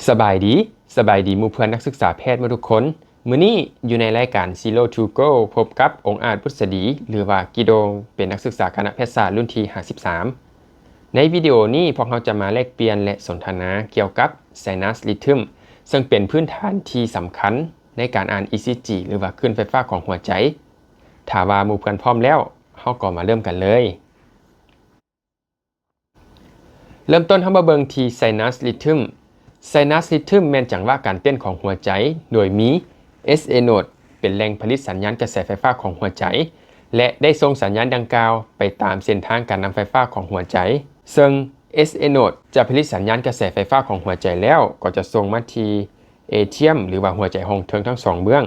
ສະບາຍດີ, ສະບາຍດີໝູ່ເພື່ອນນັກສຶກສາແພດໝົດທຸກຄົນ. ມື້ນີ້ຢູ່ໃນລາຍການ Zero to Go ພົບກັບອົງອາດ ບຸດສະດີ ຫຼືວ່າກີໂດງ ເປັນນັກສຶກສາຄະນະແພດສາລຸ້ນທີຫ້າສິບສາມ. ໃນວິດີໂອນີ້ພວກເຮົາຈະມາແລກປ່ຽນ ແລະ ສົນທະນາກ່ຽວກັບ Sinus Rhythm ເຊິ່ງເປັນພື້ນຖານທີ່ສຳຄັນໃນການອ່ານ ECG ຫຼືວ່າຄື້ນໄຟຟ້າຂອງຫົວໃຈ. ຖ້າວ່າໝູ່ເພື່ອນພ້ອມແລ້ວ, ເຮົາກໍມາເລີ່ມກັນເລີຍ. ເລີ່ມຕົ້ນເຮົາມາເບິ່ງທີ່ Sinus Rhythm. Sinus Rhythm ແມ່ນຈັງຫວະການເຕັ້ນຂອງຫົວໃຈ, ໂດຍມີ SA node ເປັນແຫຼ່ງຜະລິດສັນຍານກະແສໄຟຟ້າຂອງຫົວໃຈ ແລະ ໄດ້ສົ່ງສັນຍານດັ່ງກ່າວໄປຕາມເສັ້ນທາງການນຳໄຟຟ້າຂອງຫົວໃຈ. ເຊິ່ງ SA node ຈະຜະລິດສັນຍານກະແສໄຟຟ້າຂອງຫົວໃຈແລ້ວ ກໍຈະສົ່ງມາທີ່ atrium ຫຼືວ່າຫົວໃຈຫ້ອງເທິງທັງສອງເບື້ອງ,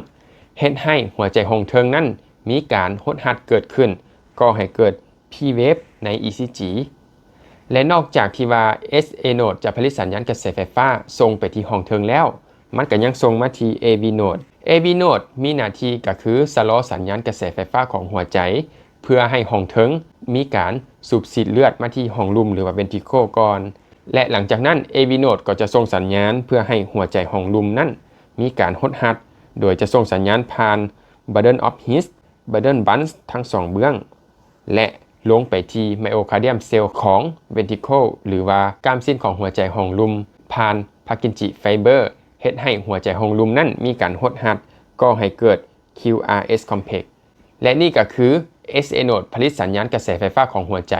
ເຮັດໃຫ້ຫົວໃຈຫ້ອງເທິງນັ້ນມີການຫົດຮັດເກີດຂຶ້ນ, ກໍ່ໃຫ້ເກີດ P wave ໃນ ECG. ແລະ ນອກຈາກທີ່ວ່າ SA node ຈະຜະລິດສັນຍານກະແສໄຟຟ້າສົ່ງໄປທີ່ຫ້ອງເທິງແລ້ວ, ມັນກໍຍັງສົ່ງມາທີ່ AV node. AV node ມີໜ້າທີ່ກໍຄືຊະລໍສັນຍານກະແສໄຟຟ້າຂອງຫົວໃຈ ເພື່ອໃຫ້ຫ້ອງເທິງມີການສູບສີດເລືອດມາທີ່ຫ້ອງລຸ່ມ ຫຼືວ່າ ventricle ກ່ອນ. ແລະ ຫຼັງຈາກນັ້ນ AV node ກໍຈະສົ່ງສັນຍານເພື່ອໃຫ້ຫົວໃຈຫ້ອງລຸ່ມນັ້ນມີການຫົດຮັດ, ໂດຍຈະສົ່ງສັນຍານຜ່ານ bundle of His, bundle bunch ທັງສອງເບື້ອງ ແລະ ລົງໄປທີ່ myocardium cell ຂອງ ventricle ຫຼືວ່າກ້າມຊີ້ນຂອງຫົວໃຈຫ້ອງລຸ່ມ ຜ່ານ Purkinje fiber ເຮັດໃຫ້ຫົວໃຈຫ້ອງລຸ່ມນັ້ນມີການຫົດຮັດ, ກໍ່ໃຫ້ເກີດ QRS complex. ແລະ ນີ້ກໍຄື SA node ຜະລິດສັນຍານກະແສໄຟຟ້າຂອງຫົວໃຈ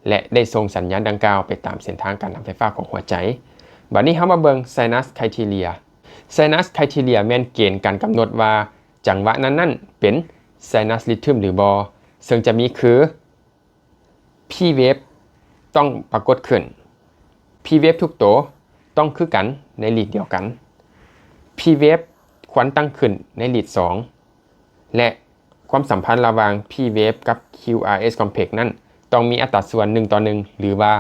ແລະ ໄດ້ສົ່ງສັນຍານດັ່ງກ່າວໄປຕາມເສັ້ນທາງການນຳໄຟຟ້າຂອງຫົວໃຈ. ບັດນີ້ເຮົາມາເບິ່ງ Sinus criteria. Sinus criteria ແມ່ນເກນການກຳນົດວ່າ ຈັງຫວະນັ້ນໆເປັນ Sinus Rhythm ຫຼືບໍ່, ເຊິ່ງຈະມີຄື P wave ຕ້ອງປາກົດຂຶ້ນ, P wave ທຸກໂຕຕ້ອງຄືກັນໃນ lead ດຽວກັນ, P wave ຄວນຕັ້ງຂຶ້ນໃນ lead ສອງ ແລະ ຄວາມສຳພັນລະຫວ່າງ P wave ກັບ QRS complex ນັ້ນ ຕ້ອງມີອັດຕາສ່ວນໜຶ່ງຕໍ່ໜຶ່ງ ຫຼືວ່າ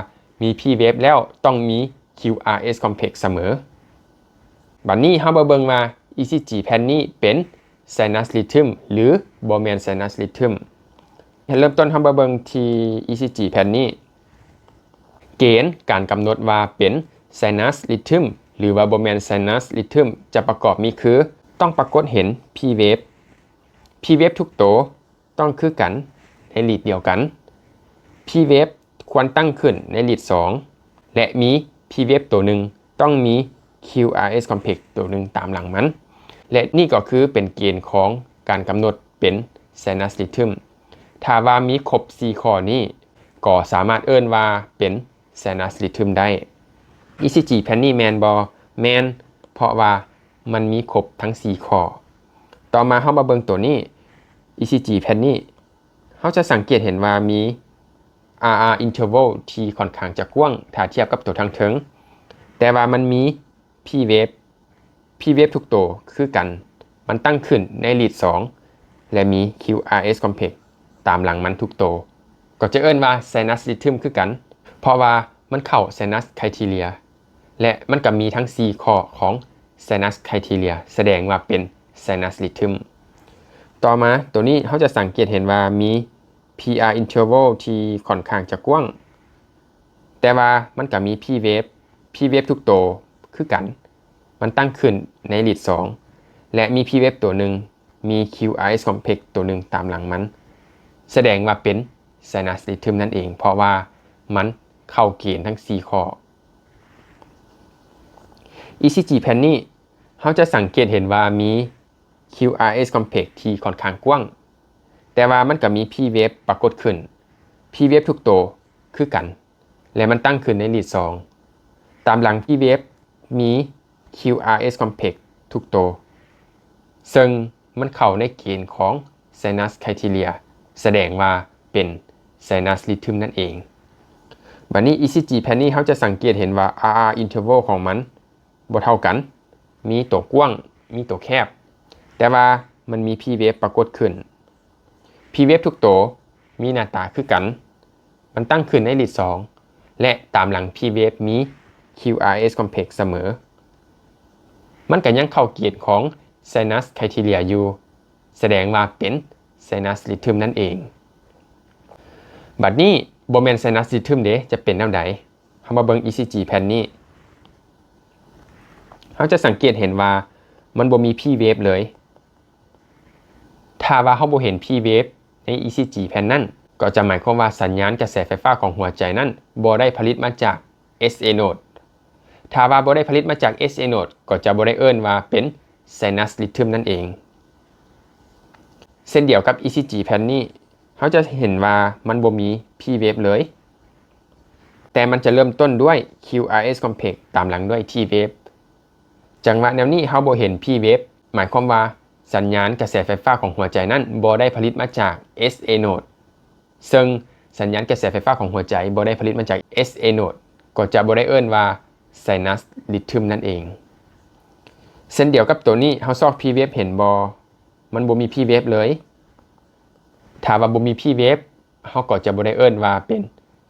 ມີ P wave ແລ້ວຕ້ອງມີ QRS complex ສະເໝີ. ບັດນີ້ເຮົາມາເບິ່ງວ່າ ECG ແຜ່ນນີ້ເປັນ Sinus Rhythm ຫຼື ບໍ່ແມ່ນ Sinus Rhythm. ເລີ່ມຕົ້ນເຮົາມາເບິ່ງທີ່ ECG ແຜ່ນນີ້. ເກນການກຳນົດວ່າເປັນ Sinus Rhythm ຫຼືວ່າບໍ່ແມ່ນ Sinus Rhythm ຈະປະກອບມີຄື ຕ້ອງປາກົດເຫັນ P wave, P wave ທຸກໂຕ ຕ້ອງຄືກັນໃນ lead ດຽວກັນ, P wave ຄວນຕັ້ງຂຶ້ນໃນ lead ສອງ ແລະ ມີ P wave ໂຕໜຶ່ງ, ຕ້ອງມີ QRS complex ໂຕໜຶ່ງຕາມຫຼັງມັນ. ແລະ ນີ້ກໍຄືເປັນເກນຂອງການກຳນົດເປັນ Sinus Rhythm. ຖ້າວ່າມີຄົບສີ່ຂໍ້ນີ້ ກໍສາມາດເອີ້ນວ່າເປັນ Sinus Rhythm ໄດ້. ECG ແຜ່ນນີ້ແມ່ນບໍ່? ແມ່ນ, ເພາະວ່າມັນມີຄົບທັງສີ່ຂໍ້. ຕໍ່ມາເຮົາມາເບິ່ງໂຕນີ້, ECG ແຜ່ນນີ້ ເຮົາຈະສັງເກດເຫັນວ່າມີ RR interval ທີ່ຂ້ອນຂ້າງຈະກວ້າງຖ້າທຽບກັບໂຕທາງເທິງ, ແຕ່ວ່າມັນມີ P wave, P wave ທຸກໂຕຄືກັນ, ມັນຕັ້ງຂຶ້ນໃນ lead ສອງ ແລະ ມີ QRS complex ຕາມຫຼັງມັນທຸກໂຕ, ກໍຈະເອີ້ນວ່າ Sinus Rhythm ຄືກັນ, ເພາະວ່າມັນເຂົ້າ Sinus Criteria ແລະ ມັນກໍມີທັງສີ່ຂໍ້ຂອງ Sinus Criteria ສະແດງວ່າເປັນ Sinus Rhythm. ຕໍ່ມາໂຕນີ້ເຮົາຈະສັງເກດເຫັນວ່າມີ PR interval ທີ່ຂ້ອນຂ້າງຈະກວ້າງ, ແຕ່ວ່າມັນກໍມີ P wave, P wave ທຸກໂຕຄືກັນ, ມັນຕັ້ງຂຶ້ນໃນ lead ສອງ ແລະ ມີ P wave ໂຕໜຶ່ງ, ມີ QRS complex ໂຕໜຶ່ງຕາມຫຼັງມັນ, ສະແດງວ່າເປັນ Sinus Rhythm ນັ້ນເອງ, ເພາະວ່າມັນເຂົ້າເກນທັງສີ່ຂໍ້. ECG ແຜ່ນນີ້ ເຮົາຈະສັງເກດເຫັນວ່າມີ QRS complex ທີ່ຂ້ອນຂ້າງກວ້າງ, ແຕ່ວ່າມັນກໍມີ P wave ປາກົດຂຶ້ນ, P wave ທຸກໂຕຄືກັນ ແລະ ມັນຕັ້ງຂຶ້ນໃນ lead ສອງ. ຕາມຫຼັງ P wave ມີ QRS complex ທຸກໂຕ, ເຊິ່ງມັນເຂົ້າໃນເກນຂອງ Sinus Criteria ສະແດງວ່າເປັນ Sinus Rhythm ນັ້ນເອງ. ບັດນີ້ ECG ແຜ່ນນີ້ເຮົາຈະສັງເກດເຫັນວ່າ RR interval ຂອງມັນ ບໍ່ເທົ່າກັນ, ມີໂຕກວ້າງ, ມີໂຕແຄບ, ແຕ່ວ່າມັນມີ P wave ປາກົດຂຶ້ນ. P wave ທຸກໂຕມີໜ້າຕາຄືກັນ, ມັນຕັ້ງຂຶ້ນໃນ lead ສອງ ແລະ ຕາມຫຼັງ P wave ມີ QRS complex ສະເໝີ. ມັນກໍຍັງເຂົ້າເກນຂອງ Sinus Criteria ຢູ່, ສະແດງວ່າເປັນ Sinus Rhythm ນັ້ນເອງ. ບັດນີ້ບໍ່ແມ່ນ Sinus Rhythm ເດ ຈະເປັນແນວໃດ? ເຮົາມາເບິ່ງ ECG ແຜ່ນນີ້. ເຮົາຈະສັງເກດເຫັນວ່າມັນບໍ່ມີ P wave ເລີຍ. ຖ້າວ່າເຮົາບໍ່ເຫັນ P wave ໃນ E C G ແຜ່ນນັ້ນ ກໍຈະໝາຍຄວາມວ່າສັນຍານກະແສໄຟຟ້າຂອງຫົວໃຈນັ້ນບໍ່ໄດ້ຜະລິດມາຈາກ S A node. ຖ້າວ່າບໍ່ໄດ້ຜະລິດມາຈາກ S A node ກໍຈະບໍ່ໄດ້ເອີ້ນວ່າເປັນ sinus rhythm ນັ້ນເອງ. ເຊັ່ນດຽວກັບ E C G ແຜ່ນນີ້ ເຮົາຈະເຫັນວ່າມັນບໍ່ມີ P wave ເລີຍ, ແຕ່ມັນຈະເລີ່ມຕົ້ນດ້ວຍ Q R S complex ຕາມຫຼັງດ້ວຍ T wave. ຈັງຫວະແນວນີ້ເຮົາບໍ່ເຫັນ P wave ໝາຍຄວາມວ່າສັນຍານກະແສໄຟຟ້າຂອງຫົວໃຈນັ້ນບໍ່ໄດ້ຜະລິດມາຈາກ S A node. ເຊິ່ງສັນຍານກະແສໄຟຟ້າຂອງຫົວໃຈບໍ່ໄດ້ຜະລິດມາຈາກ S A node ກໍຈະບໍ່ໄດ້ເອີ້ນວ່າ sinus rhythm ນັ້ນເອງ. ເຊັ່ນດຽວກັບໂຕນີ້ ເຮົາຊອກ P wave ເຫັນບໍ່? ມັນບໍ່ມີ P wave ເລີຍ. ຖ້າວ່າບໍ່ມີ P wave ເຮົາກໍຈະບໍ່ໄດ້ເອີ້ນວ່າເປັນ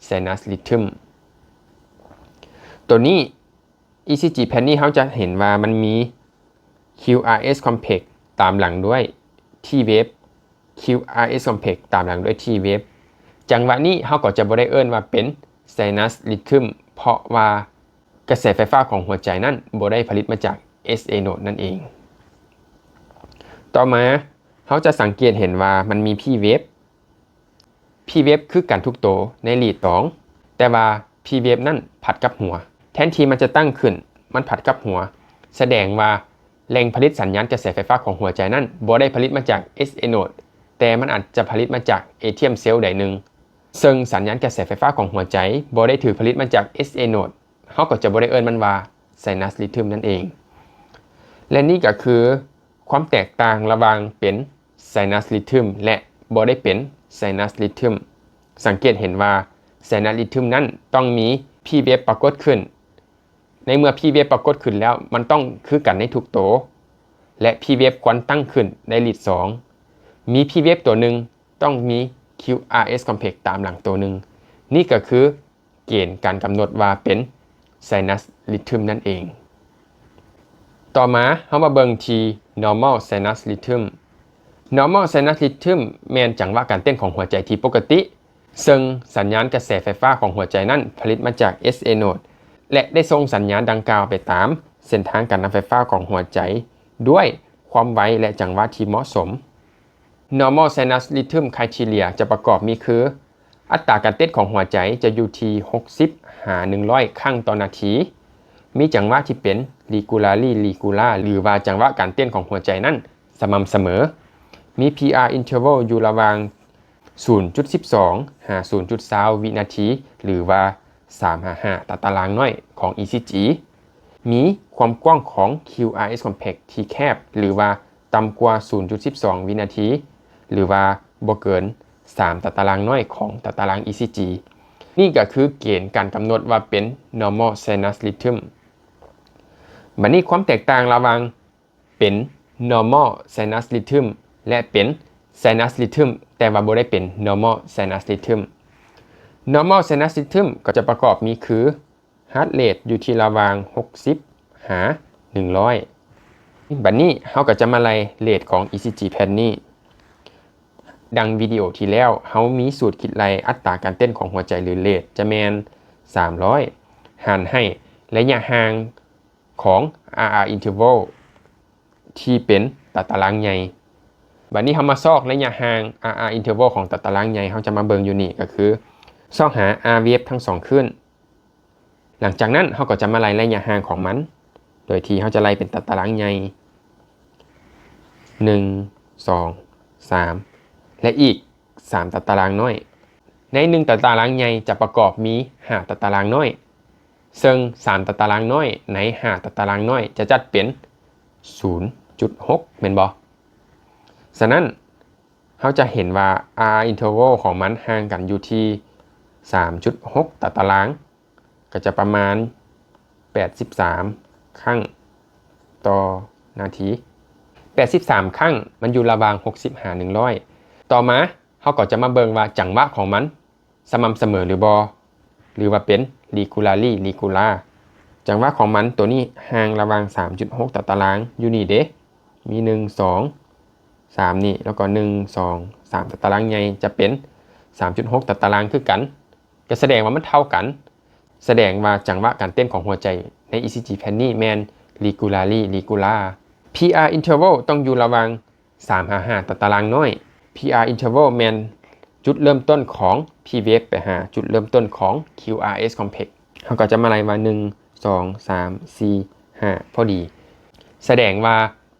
sinus rhythm. ໂຕນີ້ E C G ແຜ່ນນີ້ເຮົາຈະເຫັນວ່າມັນມີ Q R S complex ຕາມຫຼັງດ້ວຍ T wave, Q R S complex ຕາມຫຼັງດ້ວຍ T wave. ຈັງຫວະນີ້ເຮົາກໍຈະບໍ່ໄດ້ເອີ້ນວ່າເປັນ sinus rhythm ເພາະວ່າກະແສໄຟຟ້າຂອງຫົວໃຈນັ້ນບໍ່ໄດ້ຜະລິດມາຈາກ S A node ນັ້ນເອງ. ຕໍ່ມາເຮົາຈະສັງເກດເຫັນວ່າມັນມີ P wave. P wave ຄືກັນທຸກໂຕໃນ lead ສອງ, ແຕ່ວ່າ P wave ນັ້ນຜັດກັບຫົວ. ແທນທີ່ມັນຈະຕັ້ງຂຶ້ນ, ມັນຜັດກັບຫົວ, ສະແດງວ່າແຫຼ່ງຜະລິດສັນຍານກະແສໄຟຟ້າຂອງຫົວໃຈນັ້ນບໍ່ໄດ້ຜະລິດມາຈາກ S A node, ແຕ່ມັນອາດຈະຜະລິດມາຈາກ atrium cell ໃດໜຶ່ງ, ເຊິ່ງສັນຍານກະແສໄຟຟ້າຂອງຫົວໃຈບໍ່ໄດ້ຖືກຜະລິດມາຈາກ S A node. ເຮົາກໍຈະບໍ່ໄດ້ເອີ້ນມັນວ່າ sinus rhythm ນັ້ນເອງ. ແລະ ນີ້ກໍຄືຄວາມແຕກຕ່າງລະຫວ່າງເປັນ sinus rhythm ແລະ ບໍ່ໄດ້ເປັນ sinus rhythm. ສັງເກດເຫັນວ່າ sinus rhythm ນັ້ນຕ້ອງມີ P wave ປາກົດຂຶ້ນ. ໃນເມື່ອ P wave ປາກົດຂຶ້ນແລ້ວ, ມັນຕ້ອງຄືກັນໃນທຸກໂຕ ແລະ P wave ຄວນຕັ້ງຂຶ້ນໃນ lead ສອງ. ມີ P wave ຕົວໜຶ່ງ, ຕ້ອງມີ Q R S complex ຕາມຫຼັງໂຕໜຶ່ງ. ນີ້ກໍຄື ເກນການກຳນົດວ່າເປັນ sinus rhythm ນັ້ນເອງ. ຕໍ່ມາເຮົາມາເບິ່ງທີ່ normal sinus rhythm. Normal sinus rhythm ແມ່ນຈັງຫວະການເຕັ້ນຂອງຫົວໃຈທີ່ປົກກະຕິ, ເຊິ່ງສັນຍານກະແສໄຟຟ້າຂອງຫົວໃຈນັ້ນຜະລິດມາຈາກ S A node ແລະ ໄດ້ສົ່ງສັນຍານດັ່ງກ່າວໄປຕາມເສັ້ນທາງການນຳໄຟຟ້າຂອງຫົວໃຈດ້ວຍຄວາມໄວ ແລະ ຈັງຫວະທີ່ເໝາະສົມ. Normal sinus rhythm criteria ຈະປະກອບມີຄື ອັດຕາການເຕັ້ນຂອງຫົວໃຈຈະຢູ່ທີ່ຫົກສິບຫາໜຶ່ງຮ້ອຍຄັ້ງຕໍ່ນາທີ, ມີຈັງຫວະທີ່ເປັນ regularly regular ຫຼືວ່າຈັງຫວະການເຕັ້ນຂອງຫົວໃຈນັ້ນສະໝ່ຳສະເໝີ, ມີ PR interval ຢູ່ລະຫວ່າງສູນຈຸດສິບສອງຫາສູນຈຸດຊາວວິນາທີ ຫຼືວ່າສາມຫາຫ້າຕາຕະລາງນ້ອຍຂອງ ECG, ມີຄວາມກວ້າງຂອງ QRS complex ທີ່ແຄບ ຫຼືວ່າ ຕ່ຳກວ່າສູນຈຸດສິບສອງວິນາທີ ຫຼືວ່າບໍ່ເກີນສາມຕາຕະລາງນ້ອຍຂອງຕາຕະລາງ ECG. ນີ້ກໍຄືເກນການກຳນົດວ່າເປັນ normal sinus rhythm. ບັດນີ້ຄວາມແຕກຕ່າງລະຫວ່າງເປັນ normal sinus rhythm ແລະ ເປັນ sinus rhythm ແຕ່ວ່າບໍ່ໄດ້ເປັນ normal sinus rhythm. Normal sinus rhythm ກໍຈະປະກອບມີຄື heart rate ຢູ່ທີ່ລະຫວ່າງຫົກສິບຫາໜຶ່ງຮ້ອຍ. ບັດນີ້ເຮົາກໍຈະມາໄລ່ເຣດຂອງ ECG ແຜ່ນນີ້. ດັ່ງວິດີໂອທີ່ແລ້ວ, ເຮົາມີສູດຄິດໄລ່ອັດຕາການເຕັ້ນຂອງຫົວໃຈ ຫຼື rate ຈະແມ່ນສາມຮ້ອຍ ຫານໃຫ້ໄລຍະຫ່າງຂອງ RR interval ທີ່ເປັນຕາຕະລາງໃຫຍ່. ບັດນີ້ເຮົາມາຊອກໄລຍະຫ່າງ RR interval ຂອງຕາຕະລາງໃຫຍ່, ເຮົາຈະມາເບິ່ງຢູ່ນີ້ ກໍຄືຊອກຫາ R wave ທັງສອງຄື້ນ. ຫຼັງຈາກນັ້ນເຮົາກໍຈະມາໄລ່ໄລຍະຫ່າງຂອງມັນ ໂດຍທີ່ເຮົາຈະໄລ່ເປັນຕາຕະລາງໃຫຍ່ ໜຶ່ງ ສອງ ສາມ ແລະ ອີກສາມຕາຕະລາງນ້ອຍ. ໃນໜຶ່ງຕາຕະລາງໃຫຍ່ຈະປະກອບມີຫ້າຕາຕະລາງນ້ອຍ, ເຊິ່ງສາມຕາຕະລາງນ້ອຍໃນຫ້າຕາຕະລາງນ້ອຍຈະຈັດເປັນສູນຈຸດຫົກ ແມ່ນບໍ່? ສະນັ້ນ, ເຮົາຈະເຫັນວ່າ R interval ຂອງມັນຫ່າງກັນຢູ່ທີ່ສາມຈຸດຫົກຕາຕະລາງ, ກໍຈະປະມານແປດສິບສາມຄັ້ງຕໍ່ນາທີ. ແປດສິບສາມຄັ້ງ, ມັນຢູ່ລະຫວ່າງຫົກສິບຫາໜຶ່ງຮ້ອຍ. ຕໍ່ມາ, ເຮົາກໍຈະມາເບິ່ງວ່າຈັງຫວະຂອງມັນ ສະໝ່ຳສະເໝີຫຼືບໍ່ ຫຼືວ່າເປັນ regularly regular. ຈັງຫວະຂອງມັນໂຕນີ້ຫ່າງລະຫວ່າງສາມຈຸດຫົກຕາຕະລາງຢູ່ນີ້ເດ້, ມີໜຶ່ງ ສອງ ສາມນີ້ ແລ້ວກໍໜຶ່ງ ສອງ ສາມຕາຕະລາງໃຫຍ່ຈະເປັນສາມຈຸດຫົກຕາຕະລາງຄືກັນ, ກໍສະແດງວ່າມັນເທົ່າກັນ, ສະແດງວ່າຈັງຫວະການເຕັ້ນຂອງຫົວໃຈໃນ ECG ແຜ່ນນີ້ແມ່ນ regularly regular. PR interval ຕ້ອງຢູ່ລະຫວ່າງ ສາມຫາຫ້າຕາຕະລາງນ້ອຍ. PR interval ແມ່ນຈຸດເລີ່ມຕົ້ນຂອງ P wave ໄປຫາຈຸດເລີ່ມຕົ້ນຂອງ QRS complex. ເຮົາກໍຈະມາໄລ່ວ່າ ໜຶ່ງ ສອງ ສາມ ສີ່ ຫ້າ ພໍດີ ສະແດງວ່າ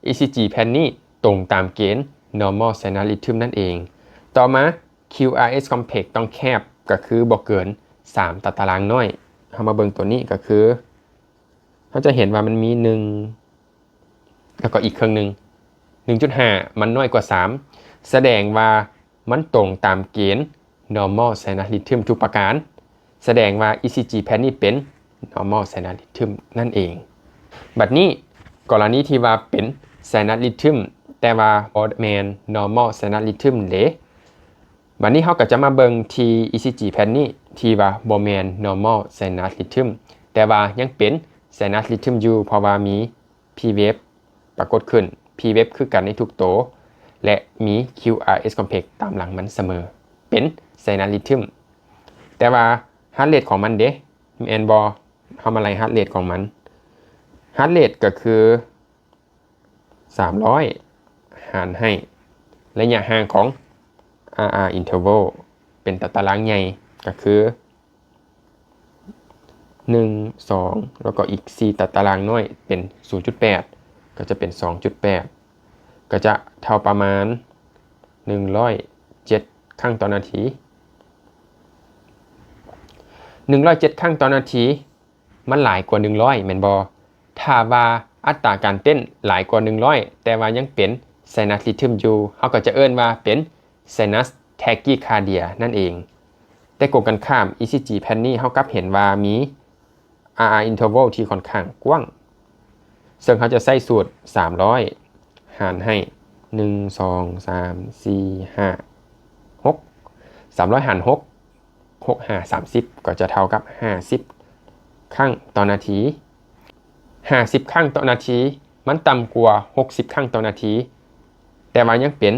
ECG ແຜ່ນນີ້ຕົງຕາມເກນ normal sinus rhythm ນັ້ນເອງ. ຕໍ່ມາ QRS complex ຕ້ອງແຄບ ກໍຄືບໍ່ເກີນ ສາມຕາຕະລາງນ້ອຍ. ເຮົາມາເບິ່ງຕົວນີ້ ກໍຄື ເຮົາຈະເຫັນວ່າມັນມີ ໜຶ່ງ ແລ້ວກໍອີກເຄິ່ງໜຶ່ງ ໜຶ່ງຈຸດຫ້າ ມັນນ້ອຍກວ່າ ສາມ ສະແດງວ່າມັນຕົງຕາມເກນ normal sinus rhythm ທຸກປະການ, ສະແດງວ່າ ECG ແຜ່ນນີ້ເປັນ normal sinus rhythm ນັ້ນເອງ. ບັດນີ້ ກໍລະນີທີ່ວ່າເປັນ sinus rhythm ແຕ່ວ່າບໍ່ແມ່ນ normal sinus rhythm ເດ. ບັດນີ້ເຮົາກໍຈະມາເບິ່ງທີ່ ECG ແຜ່ນນີ້ ທີ່ວ່າບໍ່ແມ່ນ normal sinus rhythm ແຕ່ວ່າຍັງເປັນ sinus rhythm ຢູ່ ເພາະວ່າມີ P wave ປາກົດຂຶ້ນ, P wave ຄືກັນໃນທຸກໂຕ ແລະ ມີ QRS complex ຕາມຫຼັງມັນສະເໝີ ເປັນ sinus rhythm. ແຕ່ວ່າ heart rate ຂອງມັນເດ ແມ່ນບໍ່? ເຮົາມາໄລ່ heart rate ຂອງມັນ. Heart rate ກໍຄື ສາມຮ້ອຍ ຫານໃຫ້ໄລຍະຫ່າງຂອງ RR interval ເປັນຕາຕະລາງໃຫຍ່ ກໍຄື ໜຶ່ງ ສອງ ແລ້ວກໍອີກ ສີ່ ຕາຕະລາງນ້ອຍ ເປັນ ສູນຈຸດແປດ ກໍຈະເປັນ ສອງຈຸດແປດ ກໍຈະເທົ່າປະມານ ໜຶ່ງຮ້ອຍເຈັດ ຄັ້ງຕໍ່ນາທີ. ໜຶ່ງຮ້ອຍເຈັດ ຄັ້ງຕໍ່ນາທີ ມັນຫຼາຍກວ່າ ໜຶ່ງຮ້ອຍ ແມ່ນບໍ່? ຖ້າວ່າອັດຕາການເຕັ້ນຫຼາຍກວ່າ ໜຶ່ງຮ້ອຍ ແຕ່ວ່າຍັງເປັນ sinus rhythm ຢູ່ ເຮົາກໍຈະເອີ້ນວ່າເປັນ sinus tachycardia ນັ້ນເອງ. ແຕ່ກົງກັນຂ້າມ ECG ແຜ່ນນີ້ ເຮົາກັບເຫັນວ່າມີ RR interval ທີ່ຂ້ອນຂ້າງກວ້າງ ເຊິ່ງເຮົາຈະໃຊ້ສູດ ສາມຮ້ອຍ ຫານໃຫ້ ໜຶ່ງ ສອງ ສາມ ສີ່ ຫ້າ ຫົກ ສາມຮ້ອຍຫານຫົກ ຫົກຫ້າສາມສິບ ກໍຈະເທົ່າກັບ ຫ້າສິບ ຄັ້ງຕໍ່ນາທີ. ຫ້າສິບ ຄັ້ງຕໍ່ນາທີ ມັນຕ່ຳກວ່າ ຫົກສິບ ຄັ້ງຕໍ່ນາທີ ແຕ່ວ່າຍັງເປັນ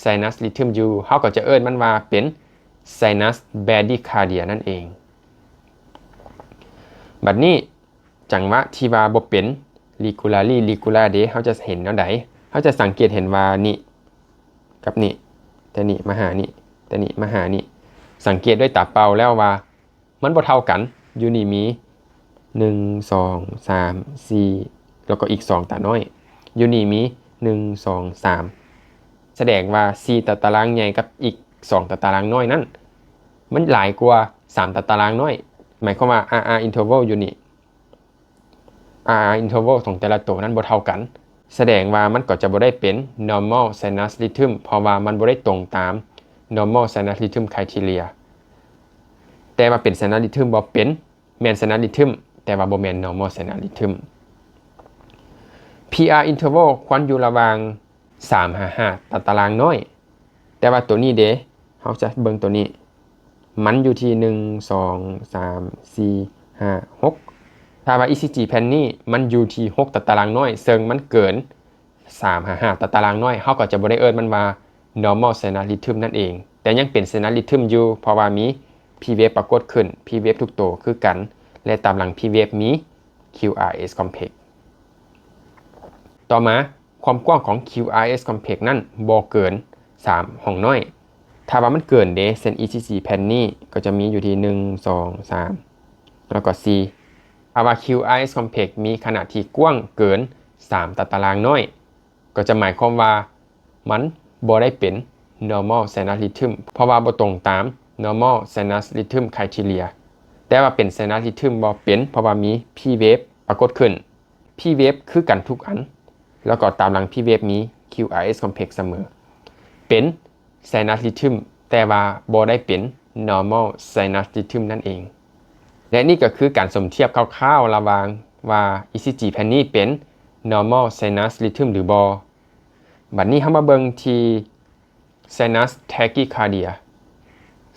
sinus rhythm ຢູ່ ເຮົາກໍຈະເອີ້ນມັນວ່າເປັນ sinus bradycardia ນັ້ນເອງ. ບັດນີ້ ຈັງຫວະທີ່ວ່າບໍ່ເປັນ regularly regular ເດ ເຮົາຈະເຫັນແນວໃດ? ເຮົາຈະສັງເກດເຫັນວ່ານີ້ກັບນີ້ ແຕ່ນີ້ມາຫານີ້ ແຕ່ນີ້ມາຫານີ້ ສັງເກດດ້ວຍຕາເປົ່າແລ້ວວ່າມັນບໍ່ເທົ່າກັນ. ຢູ່ນີ້ມີ ໜຶ່ງ ສອງ ສາມ ສີ່ ແລ້ວກໍອີກ ສອງ ຕານ້ອຍ. ຢູ່ນີ້ມີ ໜຶ່ງ ສອງ ສາມ ສະແດງວ່າ ສີ່ ຕາຕະລາງໃຫຍ່ກັບອີກ ສອງ ຕາຕະລາງນ້ອຍນັ້ນ ມັນຫຼາຍກວ່າ ສາມ ຕາຕະລາງນ້ອຍ. ໝາຍຄວາມວ່າ RR interval ຢູ່ນີ້ RR interval ຂອງແຕ່ລະໂຕນັ້ນບໍ່ເທົ່າກັນ, ສະແດງວ່າມັນກໍຈະບໍ່ໄດ້ເປັນ normal sinus rhythm ເພາະວ່າມັນບໍ່ໄດ້ຕົງຕາມ normal sinus rhythm criteria. ແຕ່ວ່າເປັນ sinus rhythm ບໍ່ເປັນ, ແມ່ນ sinus rhythm ແຕ່ວ່າບໍ່ແມ່ນ normal sinus rhythm. PR interval ຄວນຢູ່ລະຫວ່າງ ສາມຫາຫ້າຕາຕະລາງນ້ອຍ. ແຕ່ວ່າໂຕນີ້ເດ, ເຮົາຈະເບິ່ງໂຕນີ້ ມັນຢູ່ທີ່ ໜຶ່ງ ສອງ ສາມ ສີ່ ຫ້າ ຫົກ. ຖ້າວ່າ ECG ແຜ່ນນີ້ມັນຢູ່ທີ່ ຫົກຕາຕະລາງນ້ອຍ ເຊິ່ງມັນເກີນ ສາມຫາຫ້າຕາຕະລາງນ້ອຍ, ເຮົາກໍຈະບໍ່ໄດ້ເອີ້ນມັນວ່າ normal sinus rhythm ນັ້ນເອງ, ແຕ່ຍັງເປັນ sinus rhythm ຢູ່ ເພາະວ່າມີ P wave ປາກົດຂຶ້ນ, P wave ທຸກໂຕຄືກັນ ແລະ ຕາມຫຼັງ P wave ມີ QRS complex. ຕໍ່ມາ, ຄວາມກວ້າງຂອງ QRS complex ນັ້ນບໍ່ເກີນ ສາມ ຫ້ອງນ້ອຍ. ຖ້າວ່າມັນເກີນເດ, ເຊັ່ນ ECG ແຜ່ນນີ້ກໍຈະມີຢູ່ທີ່ ໜຶ່ງ ສອງ ສາມ ແລ້ວກໍ ສີ່. ຖ້າວ່າ QRS complex ມີຂະໜາດທີ່ກວ້າງເກີນ ສາມຕາຕະລາງນ້ອຍ, ກໍຈະໝາຍຄວາມວ່າມັນບໍ່ໄດ້ເປັນ normal sinus rhythm ເພາະວ່າບໍ່ຕົງຕາມ normal sinus rhythm criteria. ແຕ່ວ່າເປັນ sinus rhythm ບໍ່ເປັນ ເພາະວ່າມີ P wave ປາກົດຂຶ້ນ. P wave ຄືກັນທຸກອັນ, ແລ້ວກໍຕາມຫຼັງ P wave ມີ QRS complex ສະເໝີ. ເປັນ sinus rhythm ແຕ່ວ່າບໍ່ໄດ້ເປັນ normal sinus rhythm ນັ້ນເອງ. ແລະ ນີ້ກໍຄືການສົມທຽບຄ່າວໆລະຫວ່າງວ່າ ECG ແຜ່ນນີ້ເປັນ normal sinus rhythm ຫຼືບໍ່. ບັດນີ້ເຮົາມາເບິ່ງທີ່ sinus tachycardia.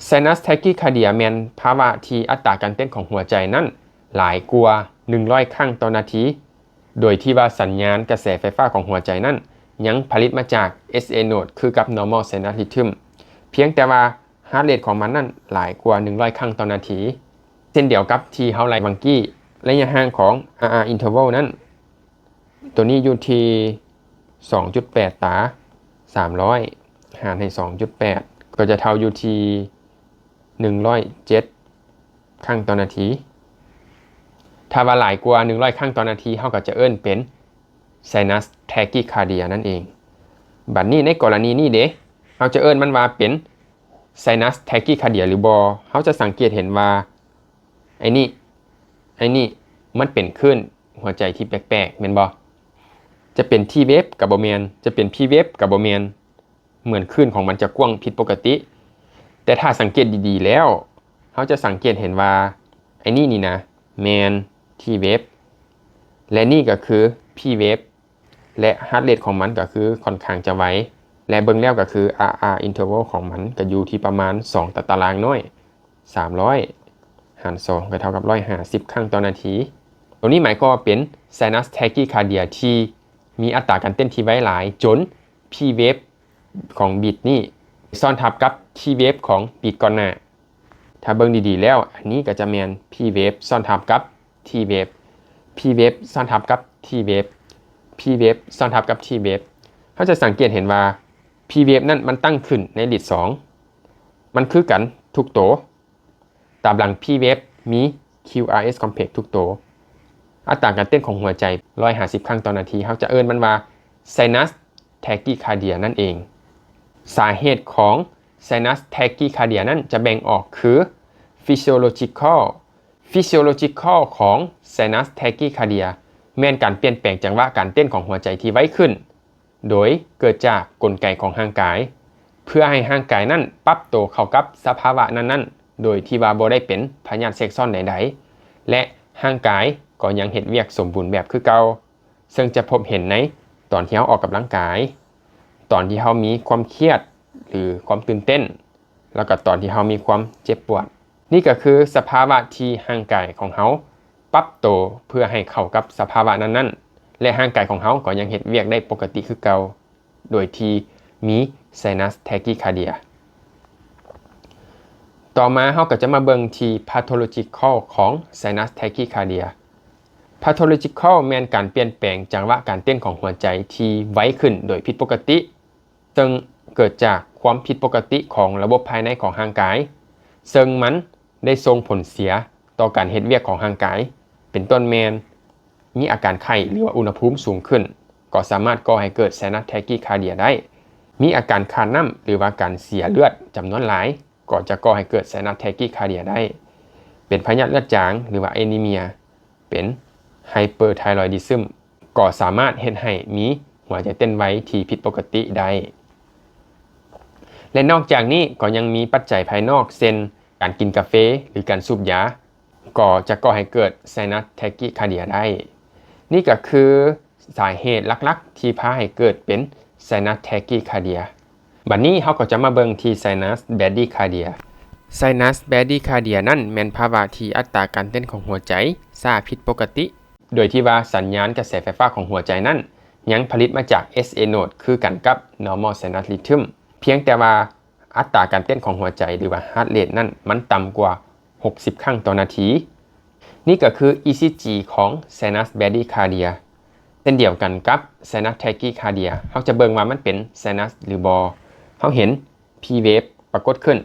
Sinus tachycardia ແມ່ນພາວະທີ່ອັດຕາການເຕັ້ນຂອງຫົວໃຈນັ້ນຫຼາຍກວ່າ ໜຶ່ງຮ້ອຍຄັ້ງຕໍ່ນາທີ, ໂດຍທີ່ວ່າສັນຍານກະແສໄຟຟ້າຂອງຫົວໃຈນັ້ນຍັງຜະລິດມາຈາກ SA node ຄືກັບ normal sinus rhythm, ພຽງແຕ່ວ່າ heart rate ຂອງມັນນັ້ນຫຼາຍກວ່າ ໜຶ່ງຮ້ອຍຄັ້ງຕໍ່ນາທີ. ເຊັ່ນດຽວກັບທີ່ເຮົາໄລ່ຫວ່າງກີ້, ໄລຍະຫ່າງຂອງ RR interval ນັ້ນ ຕົວນີ້ຢູ່ທີ່ສອງຈຸດແປດຕາ ສາມຮ້ອຍຫານໃຫ້ສອງຈຸດແປດ ກໍຈະເທົ່າຢູ່ທີ່ໜຶ່ງຮ້ອຍເຈັດຄັ້ງຕໍ່ນາທີ. ຖ້າວ່າຫຼາຍກວ່າໜຶ່ງຮ້ອຍຄັ້ງຕໍ່ນາທີ ເຮົາກໍຈະເອີ້ນເປັນ sinus tachycardia ນັ້ນເອງ. ບັດນີ້ໃນກໍລະນີນີ້ເດ ເຮົາຈະເອີ້ນມັນວ່າເປັນ sinus tachycardia ຫຼືບໍ່? ເຮົາຈະສັງເກດເຫັນວ່າ ໄອ້ນີ້ ໄອ້ນີ້ ມັນເປັນຄື້ນຫົວໃຈທີ່ແປກໆ ແມ່ນບໍ່? ຈະເປັນ T wave ກໍບໍ່ແມ່ນ, ຈະເປັນ P wave ກໍບໍ່ແມ່ນ, ເໝືອນຄື້ນຂອງມັນຈະກວ້າງຜິດປົກກະຕິ. ແຕ່ຖ້າສັງເກດດີໆແລ້ວ ເຮົາຈະສັງເກດເຫັນວ່າ ໄອ້ນີ້ນີ້ນະ ແມ່ນ T wave ແລະນີ້ກໍຄື P wave ແລະ heart rate ຂອງມັນກໍຄືຂ້ອນຂ້າງຈະໄວ ແລະ ເບິ່ງແລ້ວກໍຄື R R interval ຂອງມັນກໍຢູ່ທີ່ປະມານສອງຕາຕະລາງນ້ອຍ ສາມຮ້ອຍຫານສອງ ກໍເທົ່າກັບໜຶ່ງຮ້ອຍຫ້າສິບຄັ້ງຕໍ່ນາທີ. ຕົວນີ້ໝາຍຄວາມວ່າເປັນ sinus tachycardia ທີ່ມີອັດຕາການເຕັ້ນທີ່ໄວຫຼາຍ ຈົນ P wave ຂອງ beat ນີ້ຊ້ອນທັບກັບ T wave ຂອງ beat ກ່ອນໜ້າ. ຖ້າເບິ່ງດີໆແລ້ວ ອັນນີ້ກໍຈະແມ່ນ P wave ຊ້ອນທັບກັບ T wave, P wave ຊ້ອນທັບກັບ T wave, P wave ຊ້ອນທັບກັບ T wave. ເຮົາຈະສັງເກດເຫັນວ່າ P wave ນັ້ນມັນຕັ້ງຂຶ້ນໃນ lead ສອງ ມັນຄືກັນທຸກໂຕ. ຕາມຫຼັງ P wave ມີ QRS complex ທຸກໂຕ. ອັດຕາການເຕັ້ນຂອງຫົວໃຈໜຶ່ງຮ້ອຍຫ້າສິບຄັ້ງຕໍ່ນາທີ ເຮົາຈະເອີ້ນມັນວ່າ sinus tachycardia ນັ້ນເອງ. ສາເຫດຂອງ sinus tachycardia ນັ້ນຈະແບ່ງອອກຄື physiological. Physiological ຂອງ sinus tachycardia ແມ່ນການປ່ຽນແປງຈັງຫວະການເຕັ້ນຂອງຫົວໃຈທີ່ໄວຂຶ້ນ ໂດຍເກີດຈາກກົນໄກຂອງຮ່າງກາຍ ເພື່ອໃຫ້ຮ່າງກາຍນັ້ນປັບໂຕເຂົ້າກັບສະພາວະນັ້ນໆ ໂດຍທີ່ວ່າບໍ່ໄດ້ເປັນພະຍາດແຊກຊ້ອນໃດໆ ແລະ ຮ່າງກາຍກໍຍັງເຮັດວຽກສົມບູນແບບຄືເກົ່າ, ເຊິ່ງຈະພົບເຫັນໃນຕອນທີ່ເຮົາອອກກຳລັງກາຍ, ຕອນທີ່ເຮົາມີຄວາມຄຽດ ຫຼື ຄວາມຕື່ນເຕັ້ນ, ແລ້ວກໍຕອນທີ່ເຮົາມີຄວາມເຈັບປວດ. ນີ້ກໍຄືສະພາວະທີ່ຮ່າງກາຍຂອງເຮົາປັບໂຕເພື່ອໃຫ້ເຂົ້າກັບສະພາວະນັ້ນໆ ແລະ ຮ່າງກາຍຂອງເຮົາກໍຍັງເຮັດວຽກໄດ້ປົກກະຕິຄືເກົ່າ ໂດຍທີ່ມີ sinus tachycardia. ຕໍ່ມາເຮົາກໍຈະມາເບິ່ງທີ່ pathological ຂອງ sinus tachycardia. Pathological ແມ່ນການປ່ຽນແປງຈັງຫວະການເຕັ້ນຂອງຫົວໃຈທີ່ໄວຂຶ້ນໂດຍຜິດປົກກະຕິ ເຊິ່ງເກີດຈາກຄວາມຜິດປົກກະຕິຂອງລະບົບພາຍໃນຂອງຮ່າງກາຍ, ເຊິ່ງມັນໄດ້ສົ່ງຜົນເສຍຕໍ່ການເຮັດວຽກຂອງຮ່າງກາຍ, ເປັນຕົ້ນແມ່ນ ມີອາການໄຂ້ ຫຼືວ່າອຸນຫະພູມສູງຂຶ້ນ ກໍສາມາດກໍ່ໃຫ້ເກີດ sinus tachycardia ໄດ້, ມີອາການຂາດນ້ຳ ຫຼືວ່າການເສຍເລືອດຈຳນວນຫຼາຍ ກໍຈະກໍ່ໃຫ້ເກີດ sinus tachycardia ໄດ້, ເປັນພະຍາດເລືອດຈາງ ຫຼືວ່າ anemia, ເປັນ hyperthyroidism ກໍສາມາດເຮັດໃຫ້ມີຫົວໃຈເຕັ້ນໄວທີ່ຜິດປົກກະຕິໄດ້. ແລະ ນອກຈາກນີ້ກໍຍັງມີປັດໄຈພາຍນອກ ເຊັ່ນ ການກິນກາເຟ ຫຼື ການສູບຢາ ກໍຈະກໍ່ໃຫ້ເກີດ sinus tachycardia ໄດ້. ນີ້ກໍຄືສາເຫດຫຼັກໆທີ່ພາໃຫ້ເກີດເປັນ sinus tachycardia. ບັດນີ້ເຮົາກໍຈະມາເບິ່ງທີ່ sinus bradycardia. Sinus bradycardia ນັ້ນແມ່ນພາວະທີ່ອັດຕາການເຕັ້ນຂອງຫົວໃຈຊ້າຜິດປົກກະຕິ, ໂດຍທີ່ວ່າສັນຍານກະແສໄຟຟ້າຂອງຫົວໃຈນັ້ນຍັງຜະລິດມາຈາກ SA node ຄືກັນກັບ normal sinus rhythm, ພຽງແຕ່ວ່າອັດຕາການເຕັ້ນຂອງຫົວໃຈ ຫຼືວ່າ heart rate ນັ້ນມັນຕ່ຳກວ່າຫົກສິບຄັ້ງຕໍ່ນາທີ. ນີ້ກໍຄື ECG ຂອງ sinus bradycardia. ເຊັ່ນດຽວກັນກັບ sinus tachycardia ເຮົາຈະເບິ່ງວ່າມັນເປັນ sinus ຫຼືບໍ່. ເຮົາເຫັນ P wave ປາກົດຂຶ້ນ,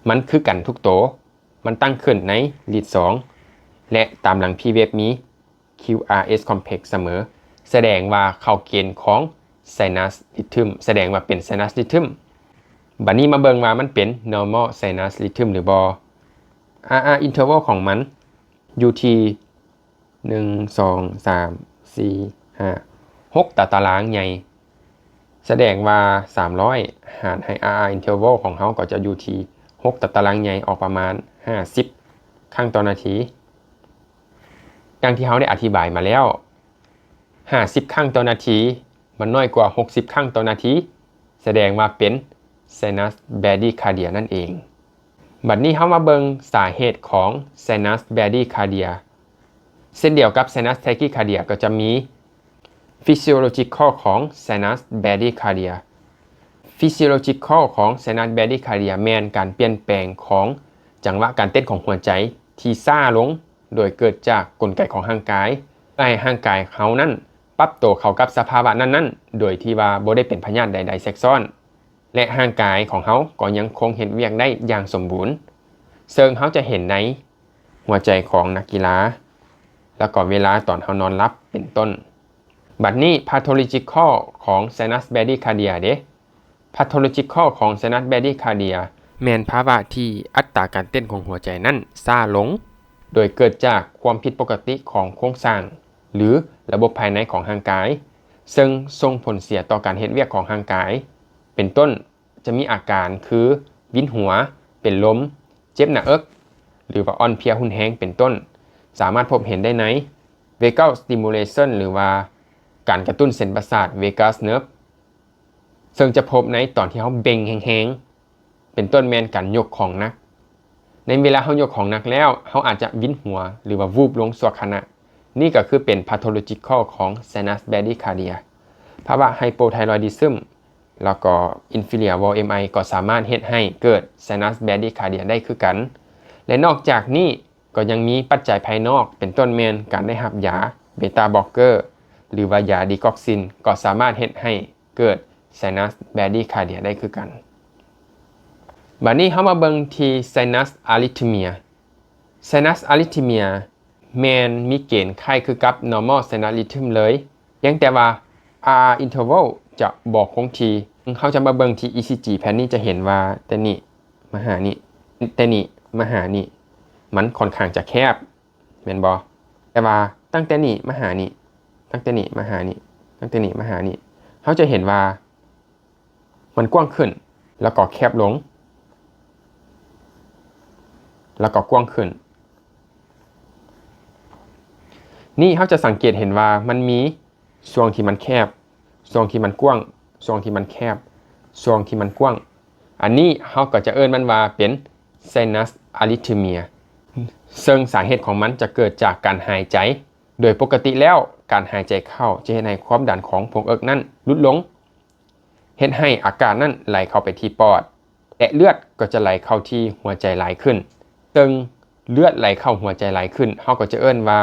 ມັນຄືກັນທຸກໂຕ, ມັນຕັ້ງຂຶ້ນໃນ lead ສອງ ແລະ ຕາມຫຼັງ P wave ມີ QRS complex ສະເໝີ, ສະແດງວ່າເຂົ້າເກນຂອງ sinus rhythm, ສະແດງວ່າເປັນ sinus rhythm. ບັດນີ້ມາເບິ່ງວ່າມັນເປັນ normal sinus rhythm ຫຼືບໍ່. RR interval ຂອງມັນຢູ່ທີ່ ໜຶ່ງ ສອງ ສາມ ສີ່ ຫ້າ ຫົກຕາຕະລາງໃຫຍ່, ສະແດງວ່າສາມຮ້ອຍຫານໃຫ້ RR interval ຂອງເຮົາກໍຈະຢູ່ທີ່ຫົກຕາຕະລາງໃຫຍ່ ອອກປະມານຫ້າສິບຄັ້ງຕໍ່ນາທີ. ດັ່ງທີ່ເຮົາໄດ້ອະທິບາຍມາແລ້ວ, ຫ້າສິບຄັ້ງຕໍ່ນາທີ ມັນນ້ອຍກວ່າຫົກສິບຄັ້ງຕໍ່ນາທີ, ສະແດງວ່າເປັນ sinus bradycardia ນັ້ນເອງ. ບັດນີ້ເຮົາມາເບິ່ງສາເຫດຂອງ sinus bradycardia. ເຊັ່ນດຽວກັບ sinus tachycardia ກໍຈະມີ physiological ຂອງ sinus bradycardia. Physiological ຂອງ sinus bradycardia ແມ່ນການປ່ຽນແປງຂອງຈັງຫວະການເຕັ້ນຂອງຫົວໃຈທີ່ຊ້າລົງ ໂດຍເກີດຈາກກົນໄກຂອງຮ່າງກາຍ, ໃຫ້ຮ່າງກາຍເຮົານັ້ນປັບໂຕເຂົ້າກັບສະພາວະນັ້ນໆ ໂດຍທີ່ວ່າບໍ່ໄດ້ເປັນພະຍາດໃດໆແຊກຊ້ອນ ແລະ ຮ່າງກາຍຂອງເຮົາກໍຍັງຄົງເຮັດວຽກໄດ້ຢ່າງສົມບູນ, ເຊິ່ງເຮົາຈະເຫັນໃນຫົວໃຈຂອງນັກກິລາ ແລ້ວກໍເວລາຕອນເຮົານອນຫຼັບເປັນຕົ້ນ. ບັດນີ້ pathological ຂອງ sinus bradycardia ເດ? Pathological ຂອງ sinus bradycardia ແມ່ນພາວະທີ່ອັດຕາການເຕັ້ນຂອງຫົວໃຈນັ້ນຊ້າລົງ ໂດຍເກີດຈາກຄວາມຜິດປົກກະຕິຂອງໂຄງສ້າງ ຫຼື ລະບົບພາຍໃນຂອງຮ່າງກາຍ, ເຊິ່ງສົ່ງຜົນເສຍຕໍ່ການເຮັດວຽກຂອງຮ່າງກາຍ ເປັນຕົ້ນ ຈະມີອາການຄື ວິນຫົວ, ເປັນລົມ, ເຈັບໜ້າເອິກ ຫຼືວ່າອ່ອນເພຍຮຸນແຮງ ເປັນຕົ້ນ. ສາມາດພົບເຫັນໄດ້ໃນ vagal stimulation ຫຼືວ່າການກະຕຸ້ນເສັ້ນປະສາດ vagus nerve ເຊິ່ງຈະພົບໃນຕອນທີ່ເຮົາເບັ່ງແຮງໆ ເປັນຕົ້ນແມ່ນການຍົກຂອງໜັກ. ໃນເວລາເຮົາຍົກຂອງໜັກແລ້ວ ເຮົາອາດຈະວິນຫົວ ຫຼືວ່າວູບລົງຊົ່ວຂະນະ. ນີ້ກໍຄືເປັນ pathological ຂອງ sinus bradycardia. ພາວະ hypothyroidism ແລ້ວກໍ inferior wall MI ກໍສາມາດເຮັດໃຫ້ເກີດ sinus bradycardia ໄດ້ຄືກັນ. ແລະ ນອກຈາກນີ້ກໍຍັງມີປັດໄຈພາຍນອກ ເປັນຕົ້ນແມ່ນການໄດ້ຮັບຢາ beta blocker ຫຼືວ່າຢາ digoxin ກໍສາມາດເຮັດໃຫ້ເກີດ sinus bradycardia ໄດ້ຄືກັນ. ບາດນີ້ເຮົາມາເບິ່ງທີ່ sinus arrhythmia. Sinus arrhythmia ແມ່ນມີເກນຄ້າຍຄືກັບ normal sinus rhythm ເລີຍ, ພຽງແຕ່ວ່າ R R interval ຈະບໍ່ຄົງທີ່. ເຮົາຈະມາເບິ່ງທີ່ ECG ແຜ່ນນີ້ ຈະເຫັນວ່າແຕ່ນີ້ມາຫານີ້, ແຕ່ນີ້ມາຫານີ້ ມັນຂ້ອນຂ້າງຈະແຄບ ແມ່ນບໍ່? ແຕ່ວ່າຕັ້ງແຕ່ນີ້ມາຫານີ້, ຕັ້ງແຕ່ນີ້ມາຫານີ້, ຕັ້ງແຕ່ນີ້ມາຫານີ້, ເຮົາຈະເຫັນວ່າ ມັນກວ້າງຂຶ້ນ ແລ້ວກໍແຄບລົງ ແລ້ວກໍກວ້າງຂຶ້ນ. ນີ້ເຮົາຈະສັງເກດເຫັນວ່າມັນມີຊ່ວງທີ່ມັນແຄບ, ຊ່ວງທີ່ມັນກວ້າງ, ຊ່ວງທີ່ມັນແຄບ, ຊ່ວງທີ່ມັນກວ້າງ. ອັນນີ້ເຮົາກໍຈະເອີ້ນມັນວ່າເປັນ sinus arrhythmia ເຊິ່ງສາເຫດຂອງມັນຈະເກີດຈາກການຫາຍໃຈ. ໂດຍປົກກະຕິແລ້ວ ການຫາຍໃຈເຂົ້າຈະເຮັດໃຫ້ຄວາມດັນຂອງໂພງເອິກນັ້ນຫຼຸດລົງ, ເຮັດໃຫ້ອາກາດນັ້ນໄຫຼເຂົ້າໄປທີ່ປອດ ແລະ ເລືອດກໍຈະໄຫຼເຂົ້າທີ່ຫົວໃຈຫຼາຍຂຶ້ນ. ເຊິ່ງເລືອດໄຫຼເຂົ້າຫົວໃຈຫຼາຍຂຶ້ນ ເຮົາກໍຈະເອີ້ນວ່າ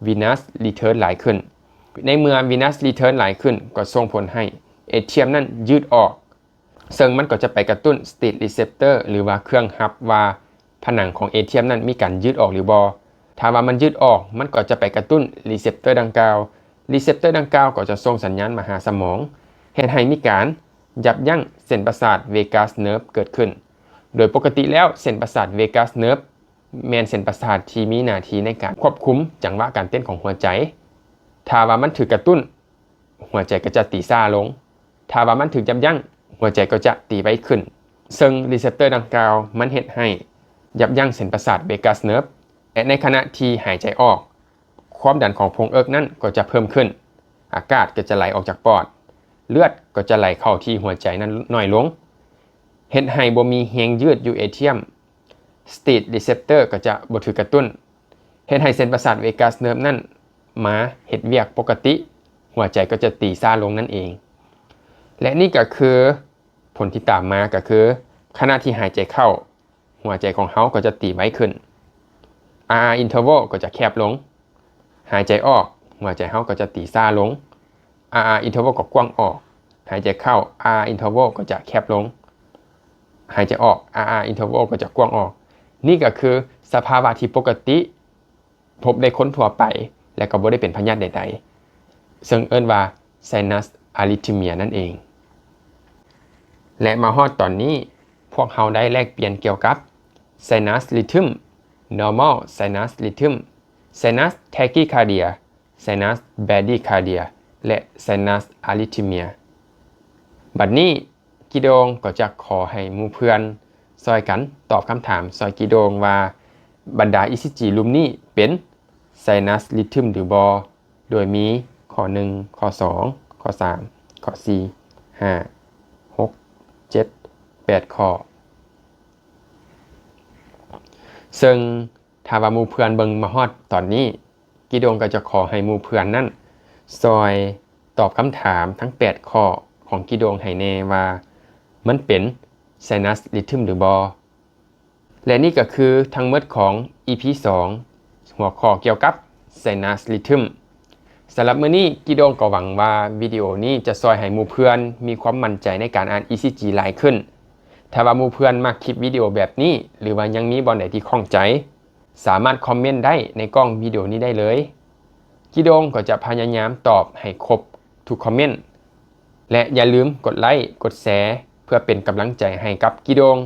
venous return ຫຼາຍຂຶ້ນ. ໃນເມື່ອ venous return ຫຼາຍຂຶ້ນ ກໍສົ່ງຜົນໃຫ້ atrium ນັ້ນຍືດອອກ, ເຊິ່ງມັນກໍຈະໄປກະຕຸ້ນ slit receptor ຫຼືວ່າເຄື່ອງຮັບວ່າຜະໜັງຂອງ atrium ນັ້ນມີການຍືດອອກຫຼືບໍ່. ຖ້າວ່າມັນຍືດອອກ ມັນກໍຈະໄປກະຕຸ້ນ receptor ດັ່ງກ່າວ. receptor ດັ່ງກ່າວກໍຈະສົ່ງສັນຍານມາຫາສະໝອງ, ເຮັດໃຫ້ມີການຢັບຢັ້ງເສັ້ນປະສາດ vagus nerve ເກີດຂຶ້ນ. ໂດຍປົກກະຕິແລ້ວ ເສັ້ນປະສາດ vagus nerve ແມ່ນເສັ້ນປະສາດທີ່ມີໜ້າທີ່ໃນການຄວບຄຸມຈັງຫວະການເຕັ້ນຂອງຫົວໃຈ. ຖ້າວ່າມັນຖືກກະຕຸ້ນ, ຫົວໃຈກໍຈະຕີຊ້າລົງ. ຖ້າວ່າມັນຖືກຢັບຢັ້ງ, ຫົວໃຈກໍຈະຕີໄວຂຶ້ນ. ເຊິ່ງ receptor ດັ່ງກ່າວ ມັນເຮັດໃຫ້ຢັບຢັ້ງເສັ້ນປະສາດ vagus nerve ແລະ ໃນຂະນະທີ່ຫາຍໃຈອອກ, ຄວາມດັນຂອງໂພງເອິກນັ້ນກໍຈະເພີ່ມຂຶ້ນ, ອາກາດກໍຈະໄຫຼອອກຈາກປອດ, ເລືອດກໍຈະໄຫຼເຂົ້າທີ່ຫົວໃຈນັ້ນໜ້ອຍລົງ, ເຮັດໃຫ້ບໍ່ມີແຮງຍືດຢູ່ atrium. slit receptor ກໍຈະບໍ່ຖືກກະຕຸ້ນ, ເຮັດໃຫ້ເສັ້ນປະສາດ vagus nerve ນັ້ນມາເຮັດວຽກປົກກະຕິ, ຫົວໃຈກໍຈະຕີຊ້າລົງນັ້ນເອງ. ແລະ ນີ້ກໍຄືຜົນທີ່ຕາມມາ ກໍຄືຂະນະທີ່ຫາຍໃຈເຂົ້າ, ຫົວໃຈຂອງເຮົາກໍຈະຕີໄວຂຶ້ນ, R R interval ກໍຈະແຄບລົງ. ຫາຍໃຈອອກ, ຫົວໃຈເຮົາກໍຈະຕີຊ້າລົງ, R R interval ກໍກວ້າງອອກ. ຫາຍໃຈເຂົ້າ, R R interval ກໍຈະແຄບລົງ. ຫາຍໃຈອອກ, R R interval ກໍຈະກວ້າງອອກ. ນີ້ກໍຄືສະພາວະທີ່ປົກກະຕິ ພົບໃນຄົນທົ່ວໄປ ແລະ ກໍບໍ່ໄດ້ເປັນພະຍາດໃດໆ, ເຊິ່ງເອີ້ນວ່າ sinus arrhythmia ນັ້ນເອງ. ແລະ ມາຮອດຕອນນີ້, ພວກເຮົາໄດ້ແລກປ່ຽນກ່ຽວກັບ sinus rhythm, normal sinus rhythm, sinus tachycardia, sinus bradycardia ແລະ sinus arrhythmia. ບັດນີ້ ກີໂດງກໍຈະຂໍໃຫ້ໝູ່ເພື່ອນຊ່ອຍກັນຕອບຄຳຖາມຊ່ອຍກີໂດງວ່າ ບັນດາ ECG ລຸ່ມນີ້ເປັນ sinus rhythm ຫຼືບໍ່? ໂດຍມີຂໍ້ໜຶ່ງ, ຂໍ້ສອງ, ຂໍ້ສາມ, ຂໍ້ສີ່, ຫ້າ, ຫົກ, ເຈັດ, ແປດຂໍ້. ເຊິ່ງ ຖ້າວ່າໝູ່ເພື່ອນເບິ່ງມາຮອດຕອນນີ້, ກີໂດງກໍຈະຂໍໃຫ້ໝູ່ເພື່ອນນັ້ນຊ່ອຍຕອບຄຳຖາມທັງແປດຂໍ້ຂອງກີໂດງໃຫ້ແນ່ວ່າ ມັນເປັນ sinus rhythm ຫຼືບໍ່? ແລະ ນີ້ກໍຄືທັງໝົດຂອງ ອີພີ ສອງ ຫົວຂໍ້ກ່ຽວກັບ sinus rhythm. ສຳລັບມື້ນີ້ ກິດົງກໍຫວັງວ່າວິດີໂອນີ້ຈະຊ່ອຍໃຫ້ໝູ່ເພື່ອນມີຄວາມໝັ້ນໃຈໃນການອ່ານ ECG ຫຼາຍຂຶ້ນ. ຖ້າວ່າໝູ່ເພື່ອນມັກຄລິບວິດີໂອແບບນີ້ ຫຼືວ່າຍັງມີບ່ອນໃດທີ່ຂ້ອງໃຈ ສາມາດຄອມເມັນໄດ້ໃນກ້ອງວິດີໂອນີ້ໄດ້ເລີຍ. ກິດົງກໍຈະພະຍາຍາມຕອບໃຫ້ຄົບທຸກຄອມເມັນ ແລະ ຢ່າລືມກົດໄລ້ ກົດແຊ ເພື່ອເປັນກຳລັງໃຈໃຫ້ກັບກິດົງ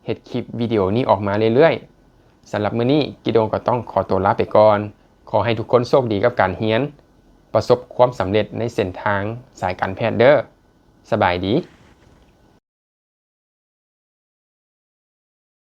ເຮັດຄລິບວິດີໂອນີ້ອອກມາເລື້ອຍໆ. ສຳລັບມື້ນີ້ ກິດົງກໍຕ້ອງຂໍຕົວລາໄປກ່ອນ. ຂໍໃຫ້ທຸກຄົນໂຊກດີກັບການຮຽນ, ປະສົບຄວາມສຳເລັດໃນເສັ້ນທາງສາຍການແພດເດີ້. ສະບາຍດີ.